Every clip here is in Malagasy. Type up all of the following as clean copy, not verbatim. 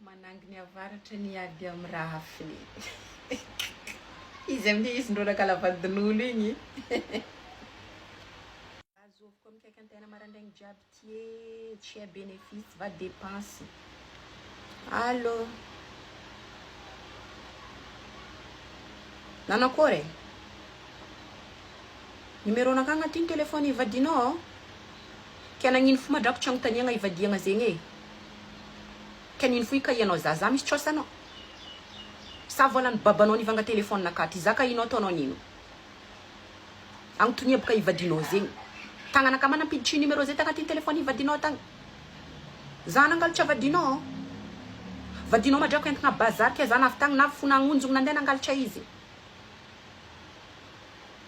Mananginy avaratra ny ady am rahafiny. Izy amle izy ndrô nakala vadin'olo igny. Azovy koa mikaiky antegna marandraigny jiaby ty e, tsy hay bénéfice va dépense. Allô. Nanakôry e? Numéro nakà agnatin'ny téléphone ivadianao? Ke nagnino fo ma drako tsy agnontaniagna ivadiagna zegny e? Ke nino fo ikahianao za? Za misy trosa anao? Sa volan'ny babanao nivanga téléphone nakà ty? Za kahinao ataonao nino? Agnotonia boka ivadianao zegny. Tagnanakà ma nampiditry numéro zay tagnatin'ny téléphone ivadianao tagny? Za nangalatra vadinao? Vadinao ma drako entigna bazary ke za navy tagny navy fo nagnonjogno nandeha nangalatra izy.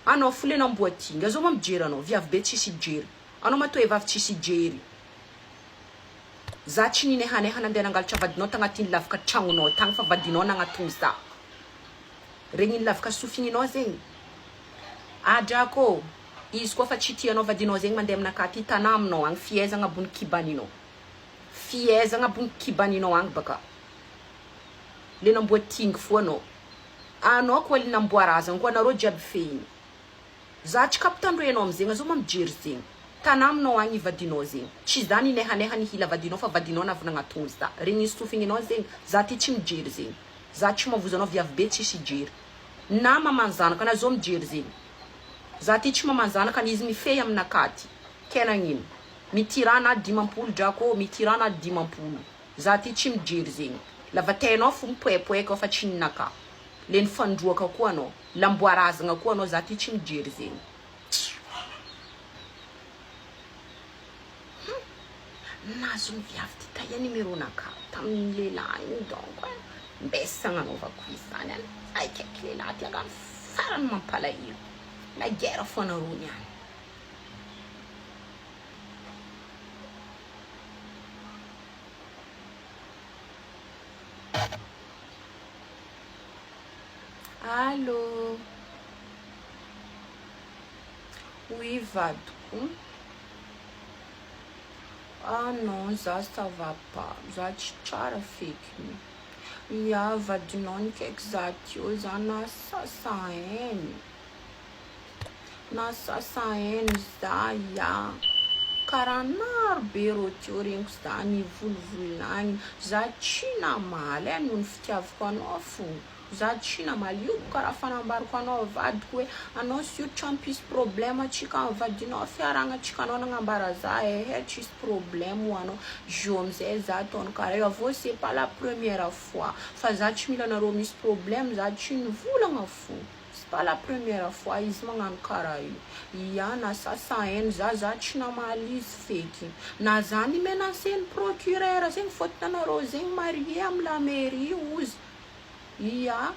Anao fo le namboa tinga zao ma mijery anao viavy be tsisy hijery anao matoa vavy tsisy hijery za tsy ninehaneha nandeha nangalatra vadinao tagnatin'ny lavaka tragnonao tagny fa vadinao nagnatogno za regniny lavaka sofininao zegny adrako izy koa fa tsy tianao vadinao zegny mandeha aminakahy ty tanà aminao agny fiaizagna ambony kibaninao fiaizagna ambony kibaninao agny baka le namboa tingy fo anao Anao koa le namboarazagna koa anareo jiaby fehiny. Za tsy kapitandroenao amizegny azao ma mijery zegny. Tana aminao agny vadinao zegny. Tsy za ninehaneha nihila vadinao fa vadinao navy nagnatogno za. Regny sofigninao zegny. Za ty tsy mijery zegny. Za tsy mavozo anao viavy be tsisy hijery. Na maman zanaka na zao mijery zegny. Za ty tsy maman zanaka izy mifehy aminakahy ty. Ke nagnino? Mitira na 50 drako ô, mitira na 50. Za ty tsy mijery zegny. Lava tenao fo mipoepoeka ao fa tsy ninaka. Le nifandroaka koa anao. Lamboarazagna koa anao za ty tsy mijery zegny. Hum! Nazon'ny viavy ty taia numéro naka tamin'ny lehilahy igny donc eh. Mbesa agnanaovako izy zany an. Akaiky lehilahy ty angano farany mampalahelo. La guerre fo anareo niany. Allô Oui vadiko Ah non za ça va pas za tsy tsara fekiny Ya vadinao nikaiky za teo za nasasa hainy Nasasa haino za ya. Karaha naro be rô teo regniko za nivolovolagny za tsy namaly eh noho ny fitiavako anao fo za tsy namaly io karaha fanambarako anao vadiko hoe anao sur tsy hampisy problème atsika amy vadinao fiarahagna-tsika anao nagnambara za ehe tsisy problème ho anao zio amizay za ataony karaha io avô c'est pas la première fois fa za tsy mila anareo misy problème za tsy nivolagna fo. C'est pas la première fois izy magnano karaha io. Ia na sasa haino za za tsy namaly izy feky. Na za ni menacer ny procureur zegny fôtony anareo zegny marié amy la mairie ozy. Ia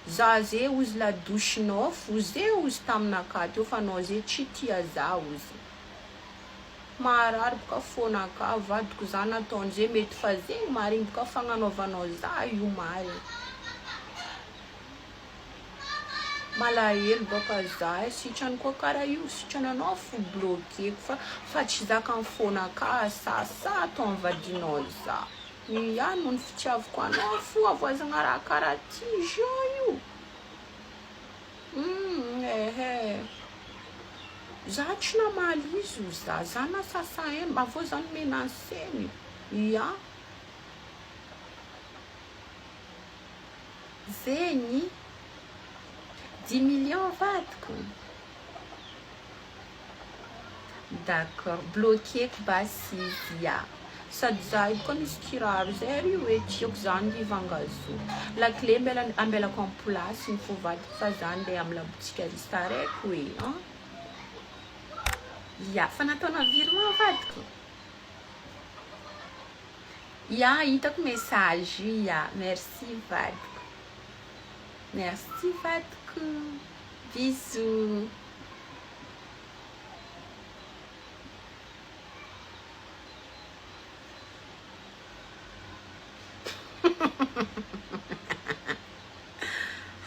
za ze ozy la douche nao fo ze ozy taminakahy teo fa anao ze tsy tia za ozy. Maharary boka fônakahy vadiko za nataony ze mety fa zegny marigny boka fagnanaovanao za io marigny. Malahelo baka za eh, sitrany koa kara io, sitrany anao fo bloqueko fa fa tsy zakany fona ka sasa ataony vadinao za, ya noho ny fitiavako anao fo avoazagna raha kara ty jean io, humm ehe, za tsy namaly izy ozy za, za nasasa hainy, aveo za nomenaceny, ya. Zegny dix millions vadiko? D'accord, bloqueko basy izy ya. Sady za io koa misy kiraro zay ary io e, tiako zany ry vangazo. La clé mbela ambelako am place-ny fô vadiko fa za ndeha am labotika ary saraiky oe an. Ya, fa nataonao virement vadiko? Ya hitako message io ya merci vadiko merci vadiko bisous.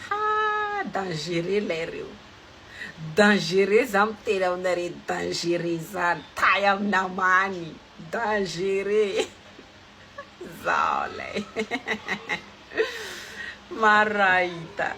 Ha dangereux lery io dangereux za miteny aminareo dangereux zany tay amin'ny namany. Dangereux. Zao lay maro raha hita.